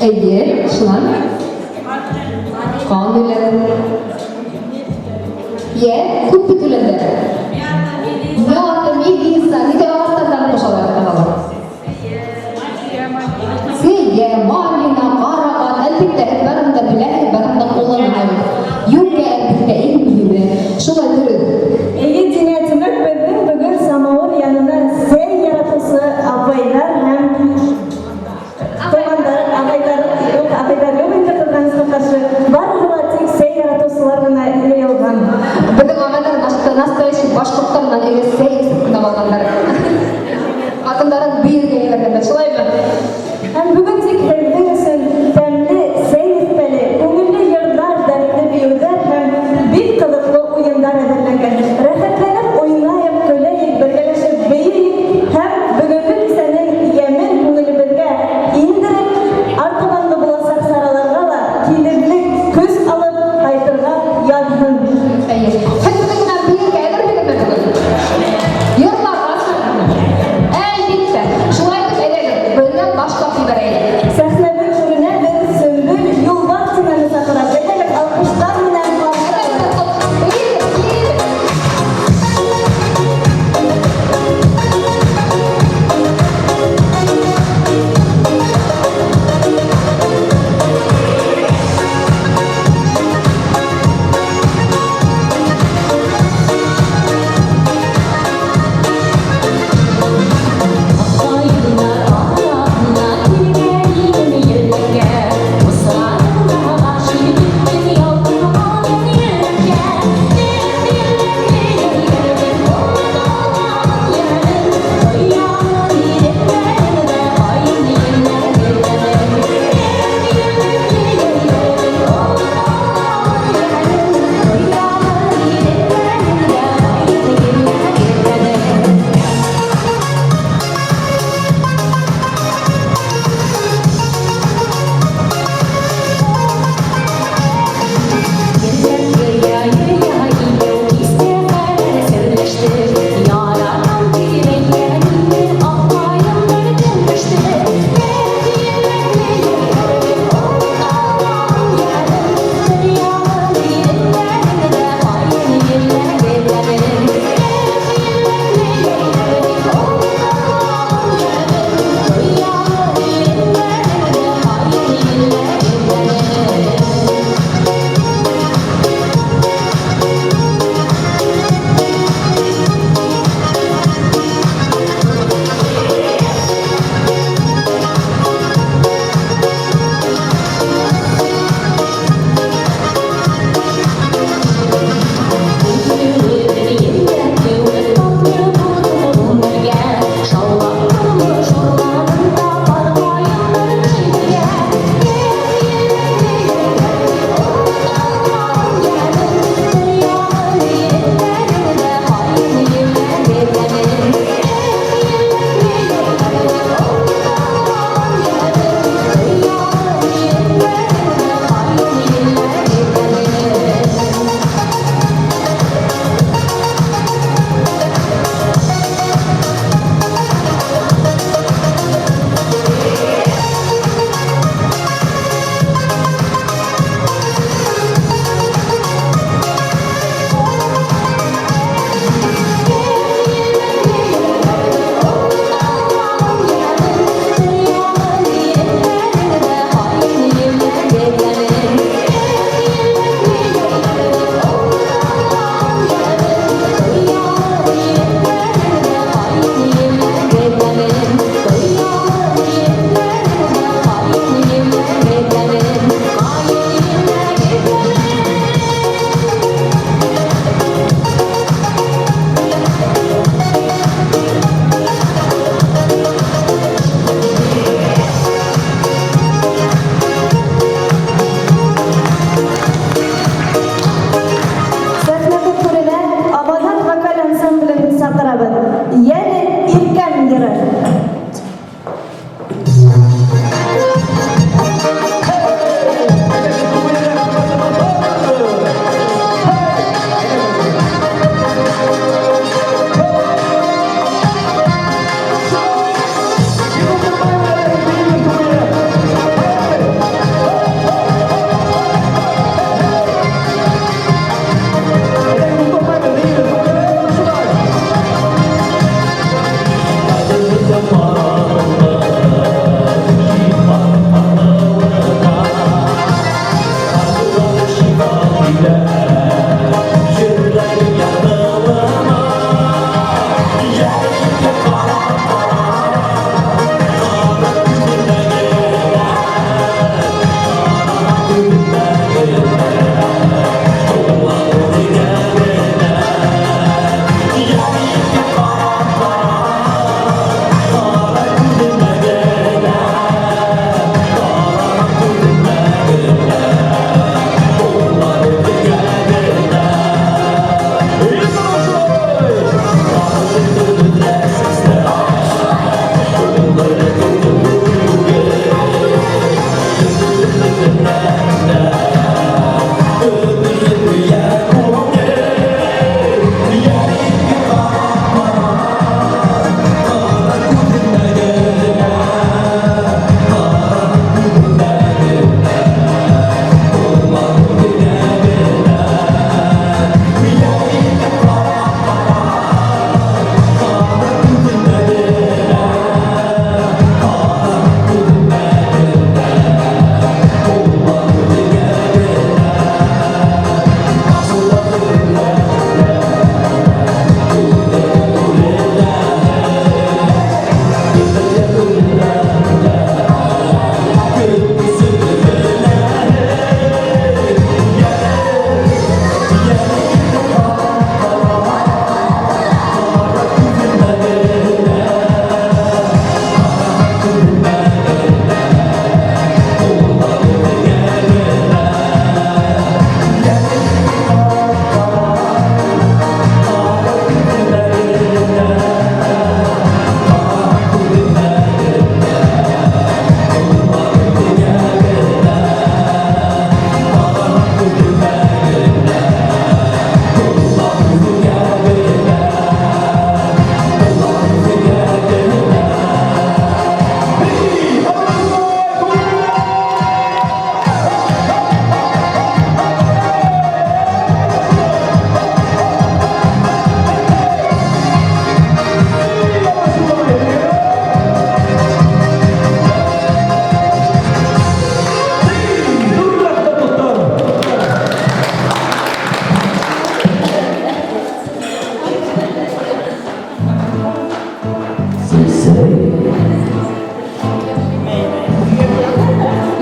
Әйе, шунан. Кан үлән. Йә, күп бит үләннәр. Мята, мелисса, нидә ағастарҙан ҡушалар атамалар? Сия, малина, карагат, әлбиттә, һеҙ барыһын да беләһегеҙ, барыһын да ҡулланаһығыҙ. Юкә, әлбиттә, иң мөһиме. Шулай дөрөҫ. Әйе, Динә, тимәк, беҙҙең бөгөн самауыр янына сәй яратыусы апайлар һәм туғандар, ағайҙар, юҡ, ағайҙар юҡ инде ҡыҙғанысҡа ҡаршы. Барыһы ла тик сәй яратыусылар ғына йыйылған. Беҙҙең ағайҙар настоящий башҡорттар менән өйгә сәй эсеп кенә ҡалғандар. Ҡатындарын бейергә ебәргәндәр, шулаймы? Һәм бөгөн тик һеҙҙең өсөн тәмле сәй өҫтәле, күңелле йырҙар, дәртле бейеүҙәр һәм бик ҡыҙыҡлы уйындар әҙерләнгән. Рәхәтләнеп уйнайыҡ, көләйек, бергәләшеп бейейек һәм бөгөнгө кисәнең йәмен күңелебеҙгә индереп, артабанғы буласаҡ сараларға ла килерлек көс алып ҡайтырға яҙһын. Әйе. Һеҙ беҙҙең менән бейергә әҙерһегеҙме бөгөн? Йырларға? Әлбиттә. Шулай итеп, әйҙәгеҙ, беҙҙән башлап ебәрәйек. Сәхнәбеҙ түренә беҙ Сөмбөл Юлбаҫкинаны саҡырабыҙ. Әйҙәгеҙ, алҡыштар менән ҡаршы алайыҡ. Бейегеҙ, бейегеҙ.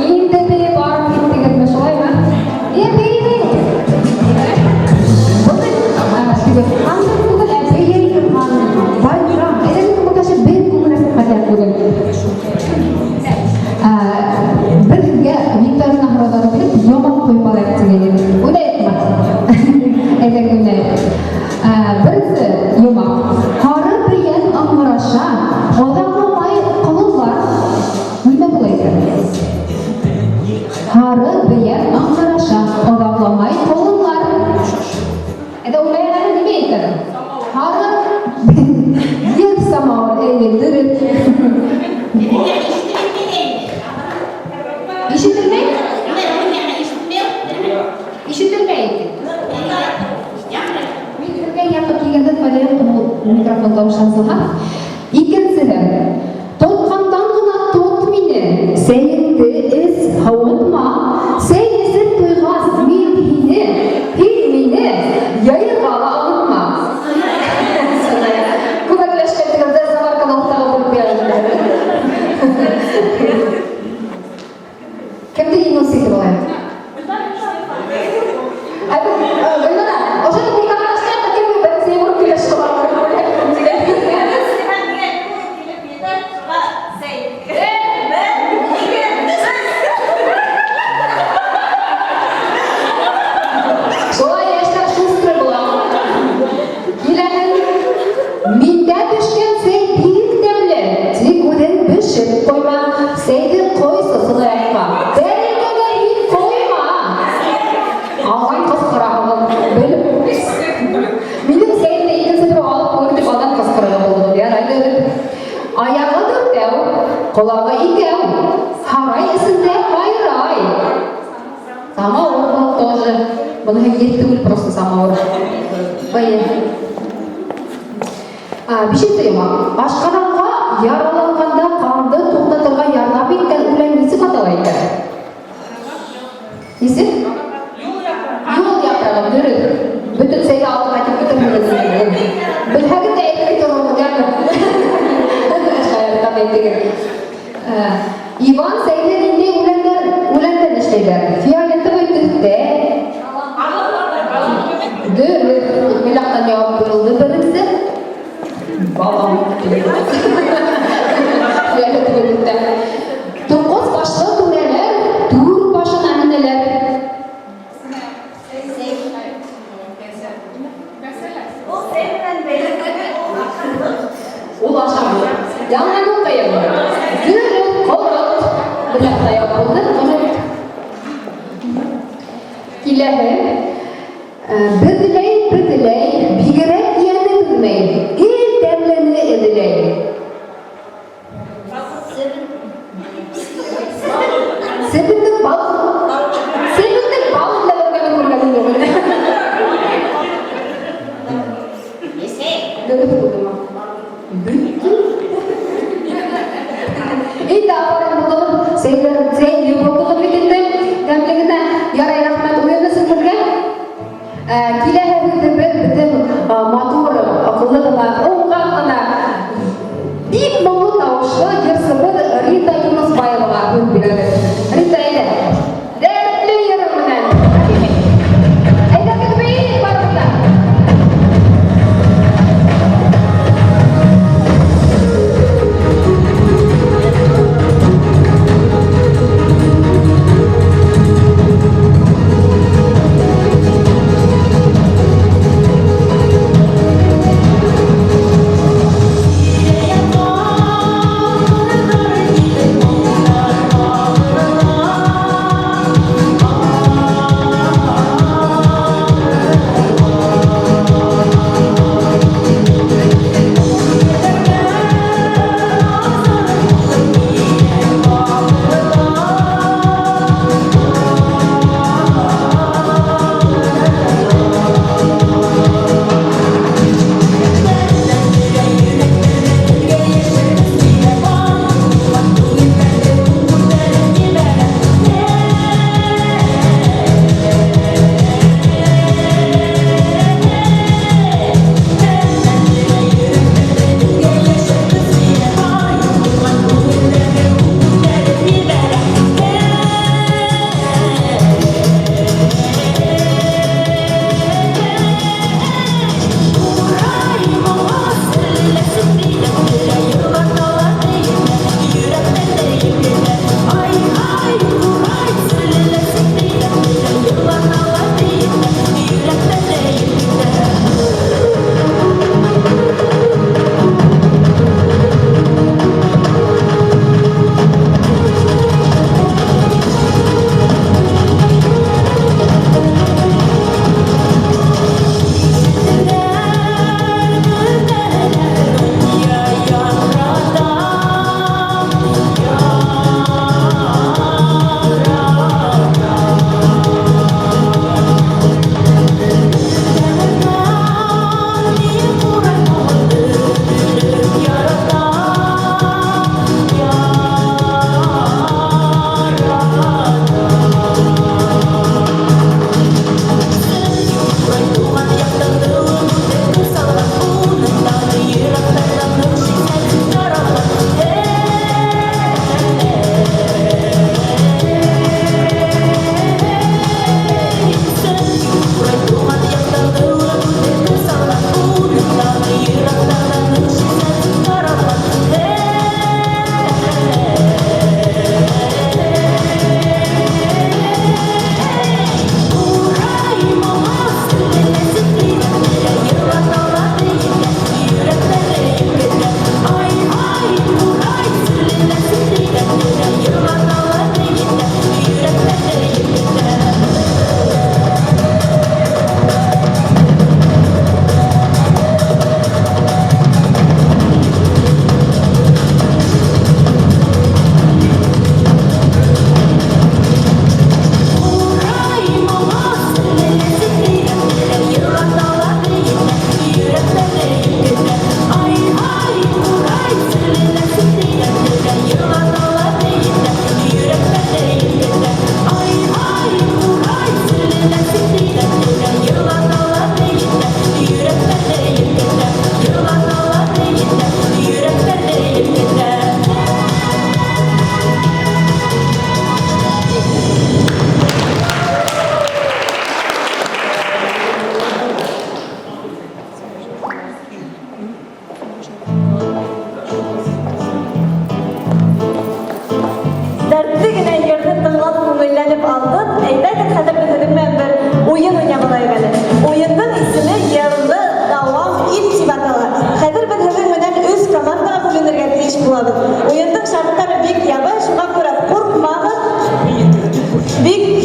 Инде теге барып киттегезме, шулаймы? Е, беймей. Анда түгел, ә бейей торган байрам. Әйдәгез, күмәкләшеп бер күңел ачып кайтайык бүген. Бер һеҙгә викторина һорауҙары биреп, йомаҡ ҡуйып алайыҡ тигәйнем. Уйнайыҡмы? Әйҙәгеҙ, уйнайыҡ. Беренсе йомаҡ. Һары бейән ыңғыраша, оҙаҡламай ҡолонлар. Нимә була икән? Һары бейән ыңғыраша, оҙаҡламай ҡолонлар. Әйҙә уйлайыҡ әле, нимә икән? Һары ел самауыр, әйе, дөрөҫ. Ишетелмәй? Ишетелмәй икән. Мин һеҙгә яҡын килгәндә файҙа юҡ, ул микрофон тауышы асылһа. Икенсеһе. Тотҡандан ғына тот мине, сәйеңде эс, һыуытма. Сәй эсеп туйғас, мин һине, һин мине йыйырға ла онотма. Күмәкләшкән тигәндә заварканы уртаға бүлеп ҡуяр. Кемде еңеүсе итеп алайыҡ? Гөлнара, ошоно уртаға ташлайыҡ та, кем беренсе йүгереп килә, шуға. Шулай йәштәр шустрый була. Киләһең. Миндә төшкән сәй бик тәмле, тик үзең бешеп ҡойма. Сәйҙе ҡойсы сыныаяҡҡа. Тәрилкәгә һин ҡойма. Алдан ҡысҡыраһығыҙ, белеп. Минең сәйемде икенсе берәү алып ҡуйыр тип алдан ҡысҡырырға булдығыҙ. Ярай, дөрөҫ. Аяғы дүртәү, ҡолағы икәү. Һарай эсендә һайрай. Самауыр был тоже. Быныһы ел түгел, просто самауыр. Быйыл. Бишенсе йомаҡ. Ашҡаҙанға яраланғанда ҡанды туҡтатырға ярҙам иткән үлән нисек атала икән? Нисек? Юл япрағы. ҡайтҡан, дөрөҫ. Бөтөн сәйҙе алып ҡайтып китерһегеҙ инде. Белһәгеҙ ҙә әйтмәй тороғоҙ, яме. Шаяртам әйтегеҙ. Иван сәйҙе ниндәй үләндәр, үләндән эшләйләр? Фиолетовый төҫтә. Дөрөҫ. Милаҡтан яуап бирелде беренсе. Балам. Фиолетовый төҫтә. Туҡҡыҙ башлы түрәләр түр башына менәләр. Ул сәй менән бәйле түгел, ул ашамлыҡ. Ул ашамлыҡ. Яңынан уҡыйым. Дөрөҫ, ҡорот. Бер яҡта яуап булды, ҡорот. Киләһе. Беҙләй, беҙләй, бигерәк йәне түҙмәй, гел тәмлене эҙләй. Себендең бал, себендең бал эҙләп йөрөгәнен күргәнем юҡ инде. Дөрөҫ булдымы? Бөттө. Инде афарин булдығыҙ, сәйләр, сәйле булдығыҙ бит инде. Тәмле генә. Ярай, рәхмәт уйын өсөн һеҙгә. Киләһе һүҙебеҙ беҙҙең матур, аҡыллы ғына, уңған ғына, бик моңло тауышлы йырсыбыҙ Рита Юнысбаеваға һүҙ бирәбеҙ. Рита, әйҙә. Дәртле йырың менән. Әйҙәгеҙ бейек барыбыҙ да.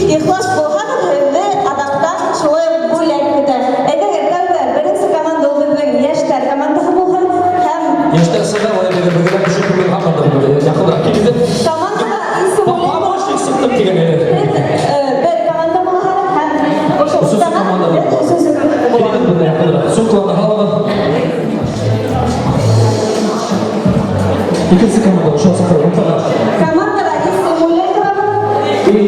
Ихлас булһағыҙ, һеҙҙе аҙаҡтан шулай уҡ бүләк көтә. Әйҙәгеҙ, тәүҙә беренсе команда ул беҙҙең йәштәр командаһы булһын һәм Йәштәр сыға, улай бергәләп төшөп яҡыныраҡ килде. Командаға исем Помощник сыҡтым тигән ине. Бер команда булһын һәм ошо Өсөнсө команда була. Өсөнсө команда була. Килегеҙ бында яҡыныраҡ. Сумкаларҙы һалығыҙ. Икенсе команда ошо саҡырып уртаға. Командаға исем уйлай торабыҙ. И бит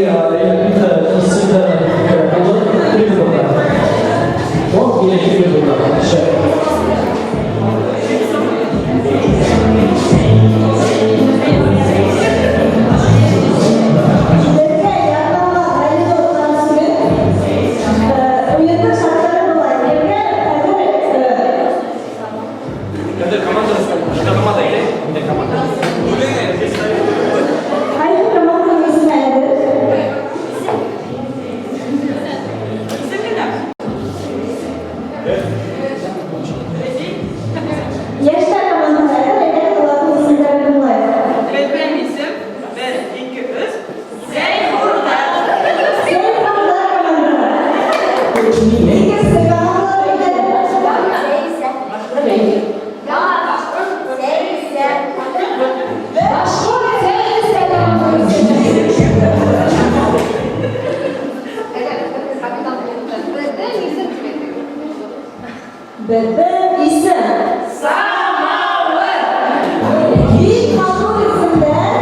исемдәр кәрәк булды. Килегеҙ бында. О, килә килегеҙ бында. Шәп. Беҙгә ярҙамға Ғәлинур Тансүлин. Уйындың шарттары былай. Беҙгә хәҙер Хәҙер команда, команда килә. Инде команда. Ҡайһы команданың исеме әҙер? Йәштәр командаһы әҙер, әйҙәгеҙ уларҙың исемдәрен тыңлайыҡ. Беҙҙең исем бер, ике, өс. Зәйхурҙар. Зәйхурҙар командаһы. Икенсе командалар әйҙәгеҙ. Башҡорт сәй Капитан беҙҙең исем тип әйтегеҙ. Беҙҙең исем. Самауыр. Бик матур исемдәр.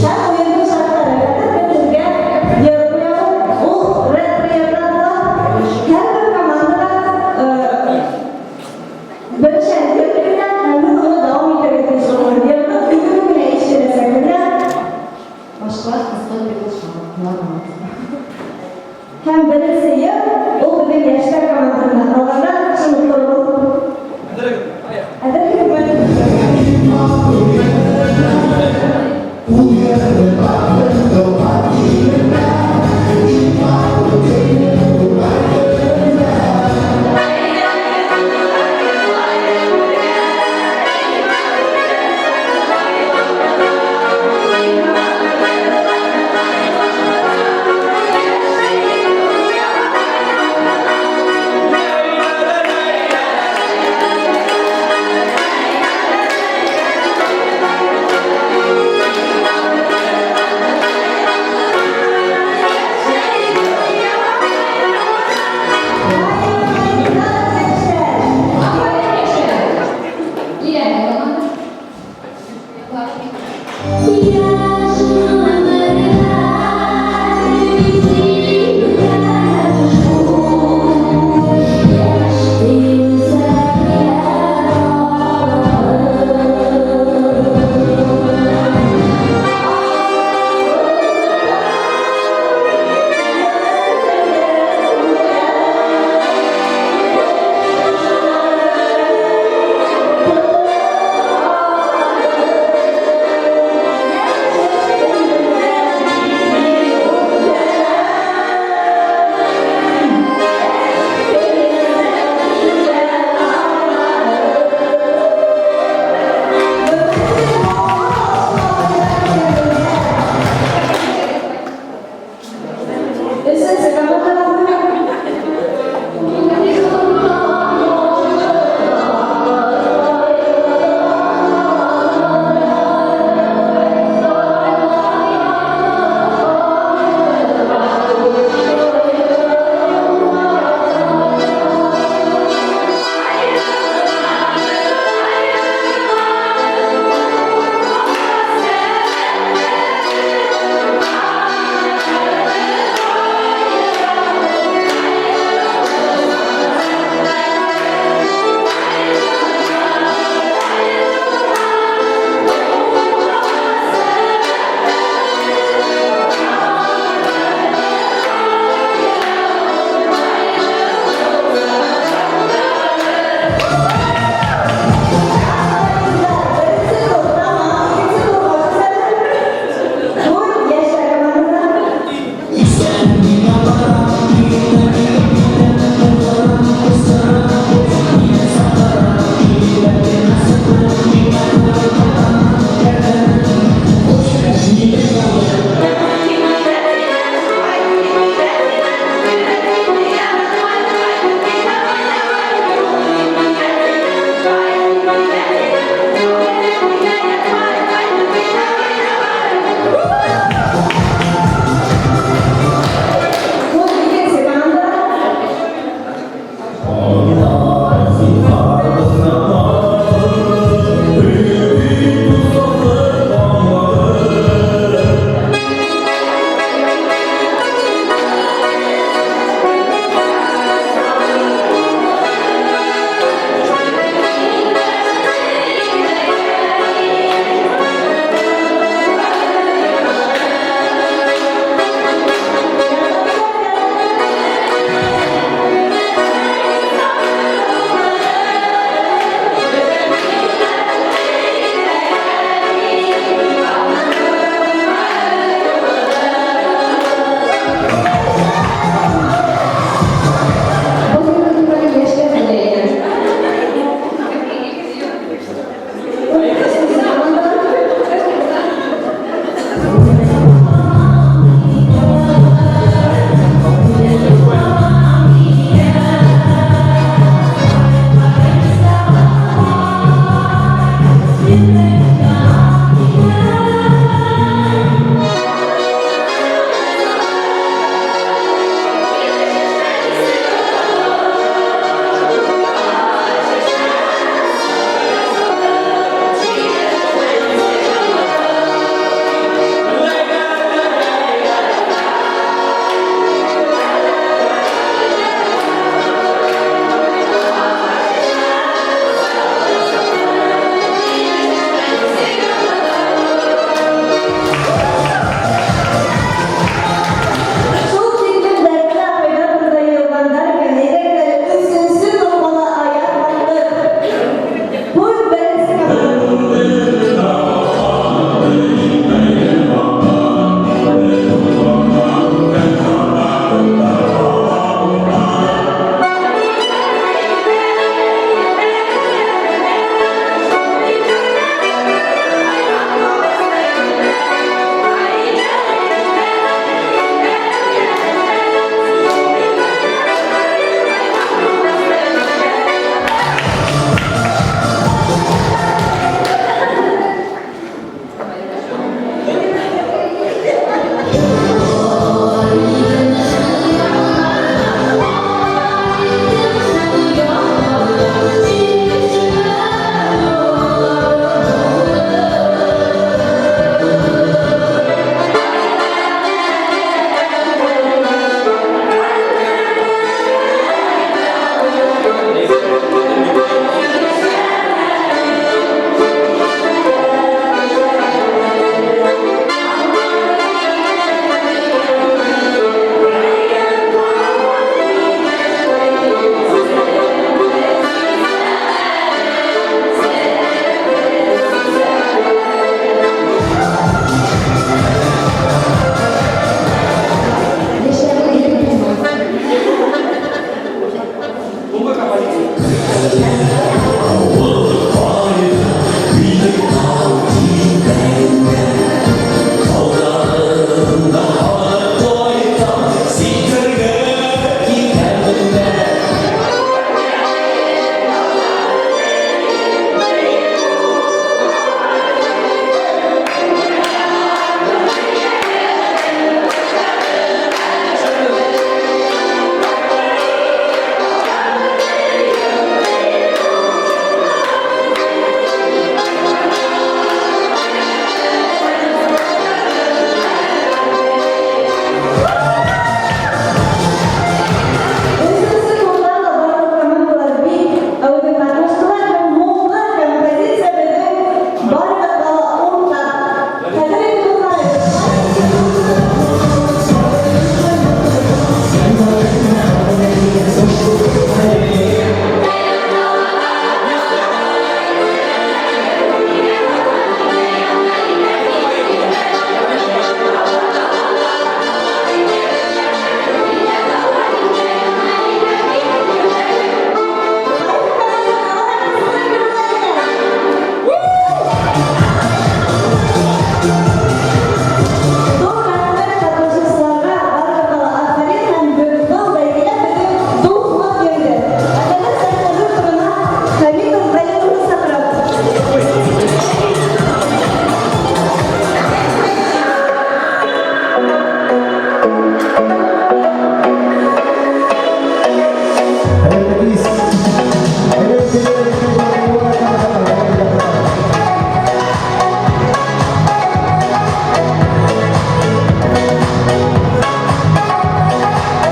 Һәм уйындың шарттары. Хәҙер беҙ һеҙгә йыр ҡуябыҙ. Ул ретро йырҙар була. Һәр бер командаға берешәр йыр бирелә һәм беҙ уны дауам итергә тейеш булабыҙ. Йырҙың өҙөгө генә ишетеләсәк. Менә Башҡалар ҡыҫҡа бит. Һәм беренсе йыр ул беҙҙең йәштәр командаһына. Ҡалғандар шуны тороғоҙ. Әҙерһегеҙме?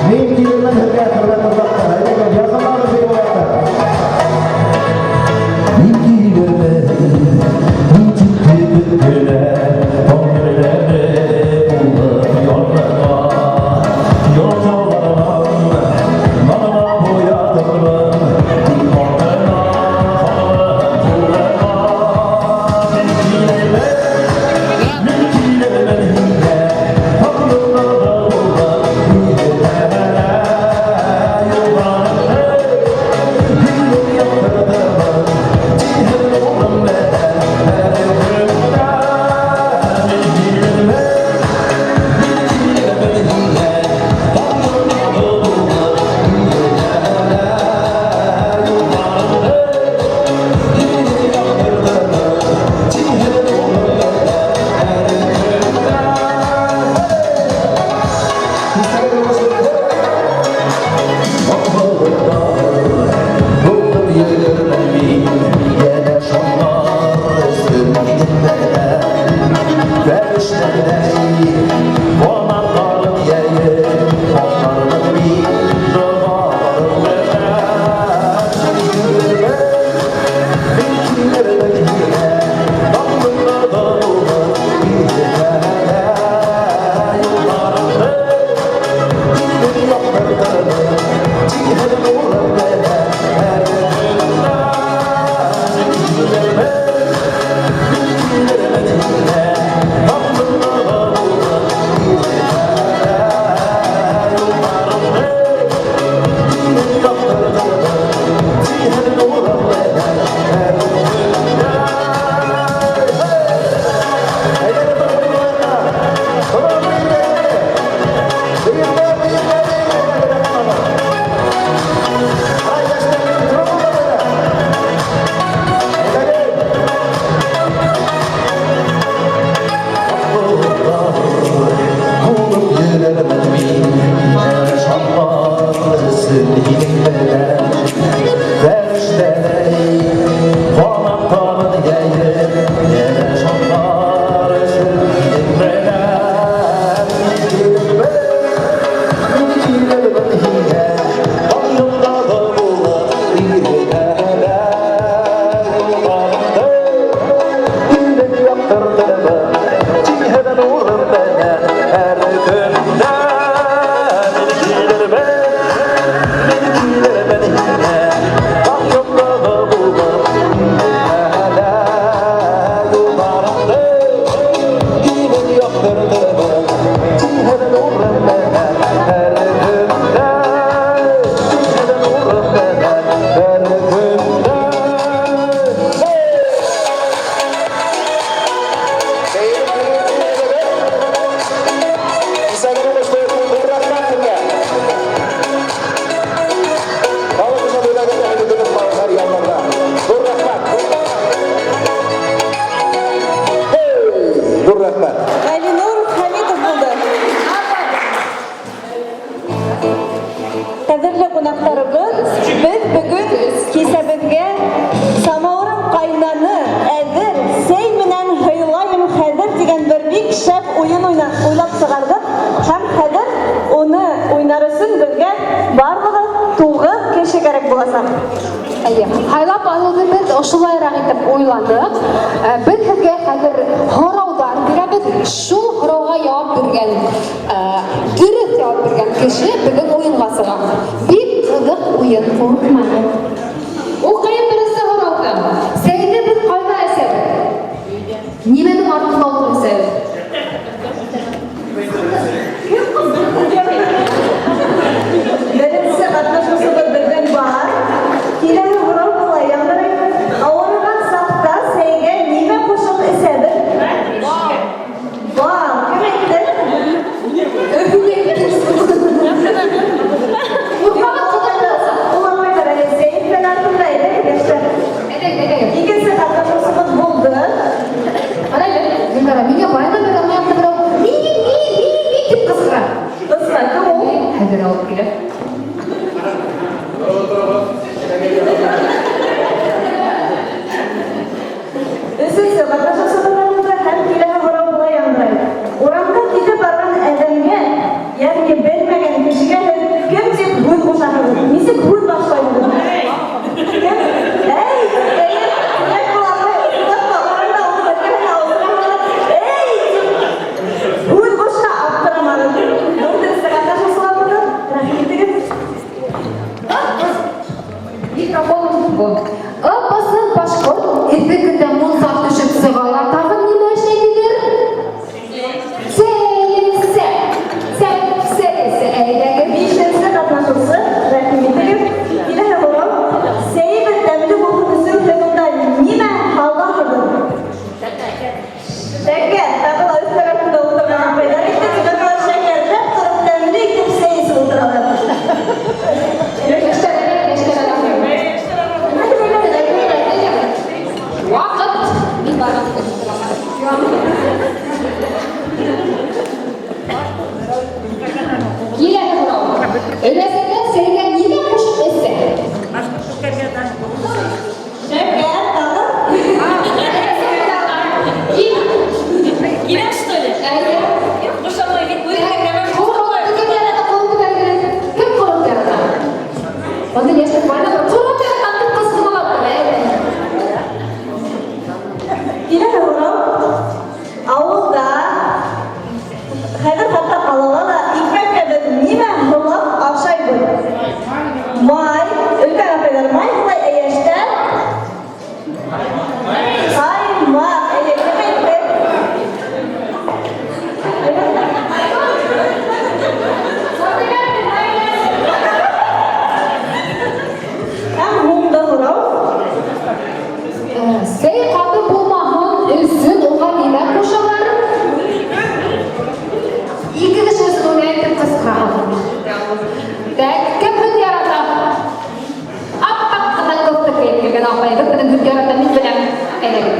Мин килермен һеҙгә, хөрмәтле ҡунаҡтар. Әйҙәгеҙ, яҡынлағыҙ бейеү. Мин килермен, мин тип кенә, таң булып яныңа. Йолдызларым, нанына буятырмын, тик артына халык кулыңа. Мин килермен, мин килермен һиңә, таң булып юлларыңды. Гөлем яҡтыртырмын, тиһен нурым менән һәр көндә. Мин килермен, мин килермен һиңә, таң булып юлларыңды. Гөлем яҡтыртырмын, тиһен нурым менән һәр көндә. Булып йөрөрмөн мин, янә шанлар өстен белән. Фәрештәдәй канатларын йәеп, атлармын мин догаларым белән. Мин килермен һиңә, таң булып юлларыңды. Гөлем яҡтыртырмын, тиһен нурым белән һәр көндә. Мин килермен, мин килермен һиңә, таң булып юлларыңды. Гөлем яҡтыртырмын, тиһен нурым белән һәр көндә. Әйҙәгеҙ, бейеүҙәр! Тороғоҙ, бейеүҙәр! Бейеүҙәр, бейеүҙәр, бейеүҙәр! Ай, йәштәр, тороғоҙ бында! Әйҙәгеҙ! Булып йөрөрмөн мин, янә шанлар өсөн һинең белән. Фәрештәдәй канатларын йәйеп, янә шанлар өсөн һинең белән. Мин килермен, мин килермен һиңә, Таң булып иртәлә юлларыңды. Гөлем яҡтыртырмын, тиһен нурым белән һәр көндә. Мин килермен, мин килермен һиңә, таң булып иртәлә юлларыңды. Гөлем яҡтыртырмын, тиһен нурым белән һәр көндә. Тиһен нурым белән һәр көндә. Hey! Бейеү, бейеү, бейеү! Кисәге уңышлы ҙур рәхмәт һеҙгә. Халыҡ өсөн уйлағанда һеҙҙе һәр ялларҙа. Ҙур рәхмәт. Hey! Ҙур рәхмәт. Ғәлинур Хәмитов булды. Ҡәҙерле ҡунаҡтарыбыҙ, беҙ бөгөн кисәбеҙгә «Самауырым ҡайнаны, әҙер, сәй менән һыйлайым хәҙер» тигән бер бик шәп уйын уйлап сығарҙыҡ. Һәм хәҙер уны уйнар өсөн беҙгә барлығы 9 кеше кәрәк буласаҡ. Эйе, һайлап алыуҙы беҙ ошолайыраҡ итеп уйланыҡ. Беҙ һеҙгә хәҙер һорауҙар бирәбеҙ. Шул һорауға яуап биргән, дөрөҫ яуап биргән кеше беҙҙең уйынға сыға. Бик ҡыҙыҡ уйын, ҡурҡмағыҙ. Уҡыйым беренсе һорауҙы. Сәйҙе беҙ ҡайҙа эсәбеҙ? Нимәнең артында ултырып эсәбеҙ? Беренсе ҡатнашыусыбыҙ беҙҙең бар. Киләһе һорау былай яңғырай. Ауырыған саҡта сәйгә нимә ҡушып эсәбеҙ? Бал. Кем әйтте? Өфөгә Ҡурҡмағыҙ, ҡыҙыҡ буласаҡ. Ул апайҙар әле сәй өҫтәле артында, әйҙәгеҙ, йәштәр. Әйҙәгеҙ, әйҙәгеҙ. Икенсе ҡатнашыусыбыҙ булды. Ҡара әле, Гөлнара, миңә баянан бирле ана яҡта берәү «мин, мин, мин, мин» тип ҡысҡыра. Ысла, кем ул? Хәҙер алып килә. Өсөнсө катнашыусы булды һәм киләһе һорау былай яңгырай. Урамда китеп барган адәмгә, ягъни белмәгән кешегә һеҙ кем тип һүҙ ҡушаһығыҙ? Нисек һүҙ башлайһығыҙ? Кем? Әй, әй, тимәк, был апай ысынлап та урамда уның эргәһенә ултырғанда, эй, тип һүҙ ҡушһа, аптырамағыҙ. Дүртенсе катнашыусылар булды. Рәхим итегеҙ. Микрофон бу. Ып-ысын башҡорт эҫе көндә мунса төшөп сығалар, тағын нимә эшләй тиҙер? Сәй эсә. Сәй, сәй эсә. Әйҙәгеҙ. Бишенсе катнашыусы, рәхим итегеҙ. Киләһе һорау. Сәйегеҙ тәмле булһын өсөн һеҙ унда нимә һалаһығыҙ? Шәкәр. Тағы ла өҫтәл артында ултырған апайҙар әйтте, тимәк, улар шәкәрләп тороп тәмле итеп сәй эсеп ултыралар. Йәштәр, йәштәр. Ваҡыт. Мин барған. Киләһе һорау. Өләсәйҙәр сәйгә нимә ҡушып эсә? Шәкәр, тағы. Ким? Киләм, что ли? Әйе. Ҡушамай бит, Ҡорот кем ярата, ҡулын күтәргеҙ? Кем ҡорот ярата? Бында йәштәр барлығы ҡорот яратҡан тип ҡысҡыралар. Әйе. Киләһе һорау. Ауылда, хәҙер хатта ҡалала ла икмәккә беҙ нимә һалып ашайбыҙ? Май, өлкән апайлар май һалай, ә йәштәр? Ҡаймаҡ. Әйе, кем әйтте? Һәм һуңғы һорау. Сәй ҡаты булмаһын өсөн уға нимә ҡушалар? Ике кеше өсөн уйнайым тип ҡысҡыра. Так, кем һөт ярата? Аппаҡ ҡына кофта кейеп килгән апайыбыҙ беҙҙең һөт ярата, мин беләм. Әйҙәгеҙ.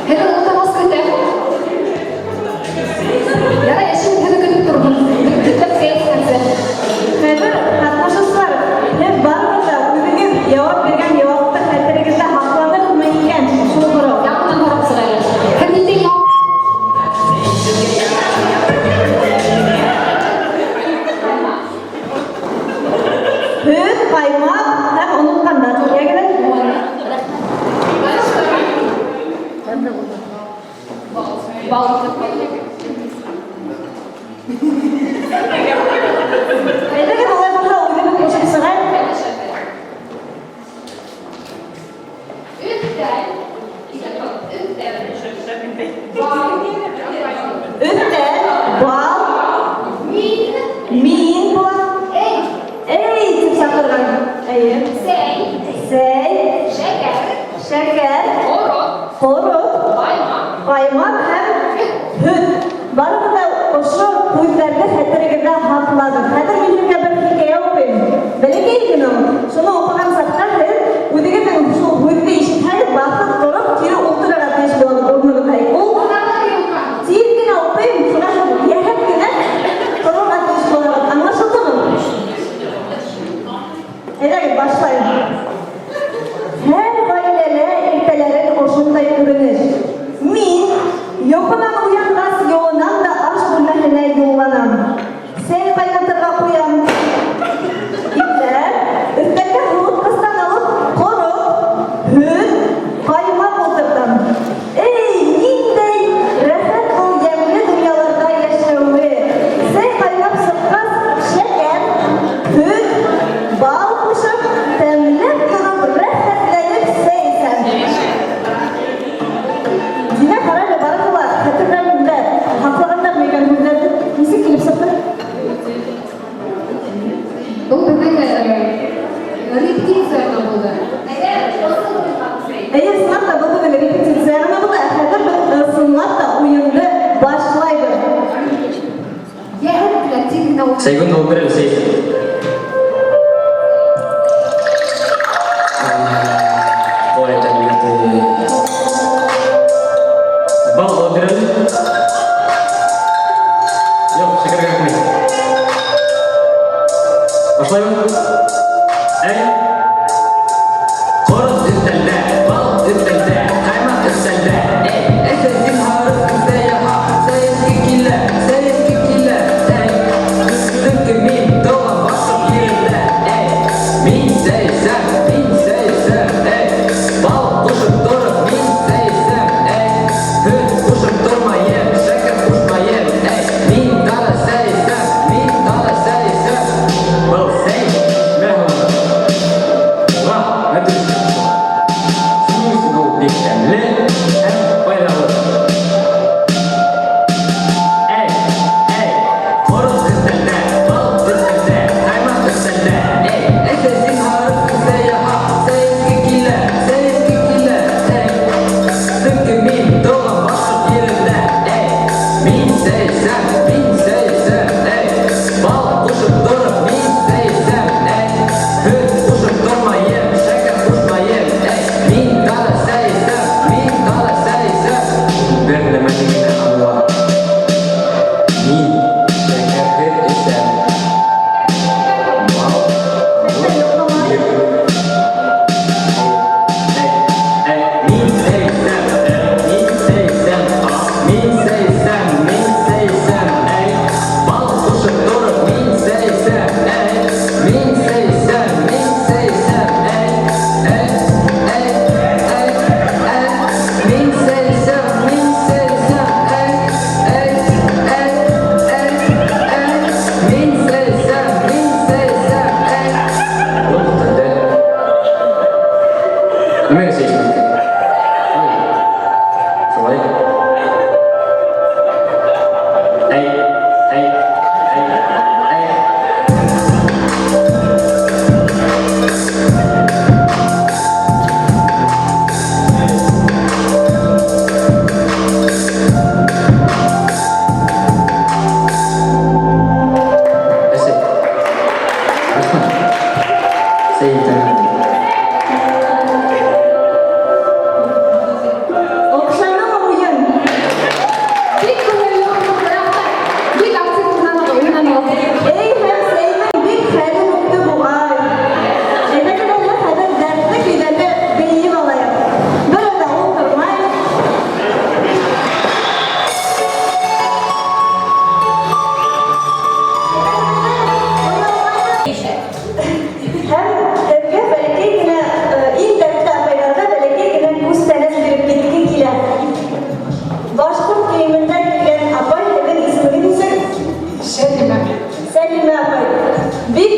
Һеҙҙең ултырғыс көтә. Ярай, эшем һеҙҙе көтөп торһон. Һөтләп сәй эскәнсе. Хәҙер ҡатнашыусылар, һеҙ барығыҙ ҙа үҙегеҙ яуап биргән яуапты хәтерегеҙҙә һаҡланырмы икән? Шул һорау. Яңынан һорап сығайыҡ. Һеҙ ниндәй яуап Һөт, ҡаймаҡ һәм онотҡандар. Йәгеҙ. Бал. Әйҙәгеҙ, улай булһа, үҙебеҙ ҡушып сығайыҡ. Өҫтәл. Өҫтәл. Бал. Өҫтәл, бал, Мин. мин була. Эй. Эй, тип саҡырған. Әйе. Сәй. Сәй, Шәкәр. шәкәр, Ҡорот. ҡорот, Ҡаймаҡ. ҡаймаҡ һәм һөт. Барығыҙ ҙа ошо һүҙҙәрҙе хәтерегеҙҙә һаҡлағыҙ. Хәҙер мин һеҙгә бер хикәйә уҡыйым. Бәләкәй генә ул. Шуны уҡыған саҡта һеҙ үҙегеҙҙең шул һүҙҙе ишетһәгеҙ, баҫып тороп, кире ултырырға тейеш булағыҙ урынығыҙға. Ул тиҙ генә уҡыйым, шуға һеҙ йәһәт кенә торорға тейеш булағыҙ. Аңлашылдымы? Әйҙәгеҙ, башлайым. Һәр ғаиләлә иртәләрен ошондай күренеш. Мин йоҡонан уянғас, йыуынам да аш бүлмәһенә юлланам. Сәй ҡайнатырға ҡуям. Ипләп, өҫтәлгә һыуытҡыстан алып, ҡорот, һөт, ҡаймаҡ ултыртам. Эй, ниндәй рәхәт был йәмле донъяларҙа йәшәүе. Сәй ҡайнап сыҡҡас, шәкәр, һөт, бал ҡушып, тәмләп тороп, рәхәтләнеп сәй эсәм. Димәк, ҡара әле, барыһы ла хәтерҙәрендә һаҡлағандар микән һүҙҙәрҙе? Нисек килеп сыҡты? Был беҙҙең репетиция булды. Әгәр Эйе, ысынлап та был беҙҙең репетиция ғына булды. Ә хәҙер беҙ ысынлап та уйынды башлайбыҙ. Йәһәт кенә, тиҙ генә уйын. Segundo 3, 6. Ой, это Бал алып бирәле. Юҡ, шәкәр кәрәкмәй. Башлайбыҙ. Әй. Ҡорот өҫтәлдә, бал өҫтәлдә, ҡаймаҡ өҫтәлдә. Эй, әйҙә зинһар өҫтәлдә яһа, сәй эске килә, сәй эске килә. Эй, сөнки мин тыуған башҡорт ерендә. Эй, мин сәй эсәм, мин сәй эсәм. Эй, бал ҡушып тороп мин сәй эсәм. Эй, һөт ҡушып тормайым, шәкәр ҡушмайым. Эй, мин тары сәй эсәм, мин тары сәй эсәм. Был сәй эсмә һуңынан. Уға һөт өҫтәп. Шуның өсөн ул бик тәмле һәм файҙалы. Әй, әй, ҡорот өҫтәлдә, бал өҫтәлдә, ҡаймаҡ өҫтәлдә. Эй, әйҙә зинһар өҫтәлдә яһа, сәй эске килә, сәй эске килә. Эй, сөнки мин тыуған башҡорт ерендә. Эй, мин сәй эсәм, мин сәй эсәм. Эй, бал ҡушып тороп мин сәй эсәм. Эй, һөт ҡушып тормайым, шәкәр ҡушмайым. Эй, мин тары сәй эсәм, мин тары сәй эсәм. Бер нәмәне генә аңла. Мин шәкәрһеҙ эсәм. Бал юҡ. Эй, эй, мин сәй эсәм, мин сәй эсәм, мин сәй эсәм, мин сәй эсәм, эй, бал ҡушып тороп мин сәй эсәм, эй, мин сәй эсәм, мин сәй эсәм, эй, эй, эй, эй, эй, мин сәй эсәм, мин сәй эсәм, эй, эй, эй, эй, эй, мин сәй эсәм, мин сәй эсәм, эй. Туҡта. Нимәгә сәй эсмәҫкә? Шулай. Әй, әй, әй, әй. Әсәй. Рәхмәт. Сәй тәмле. Оҡшанымы уйын? Бик күңелле булды, рәхмәт. Бик актив уйнаныҡ, уйнаныҡ. Эй, һәм сәйҙең бик хәлен үтте буғай. Әйҙәгеҙ әле хәҙер дәртле көйҙәргә бейеп алайыҡ. Бер ҙә ултырмайыҡ. Һәм һеҙгә бәләкәй генә, иң дәртле апайларға бәләкәй генә күстәнәс биреп китке килә. Башҡорт кейемендә килгән апай, һеҙҙең исемегеҙ нисек? Сәлимә. Сәлимә апай. Бик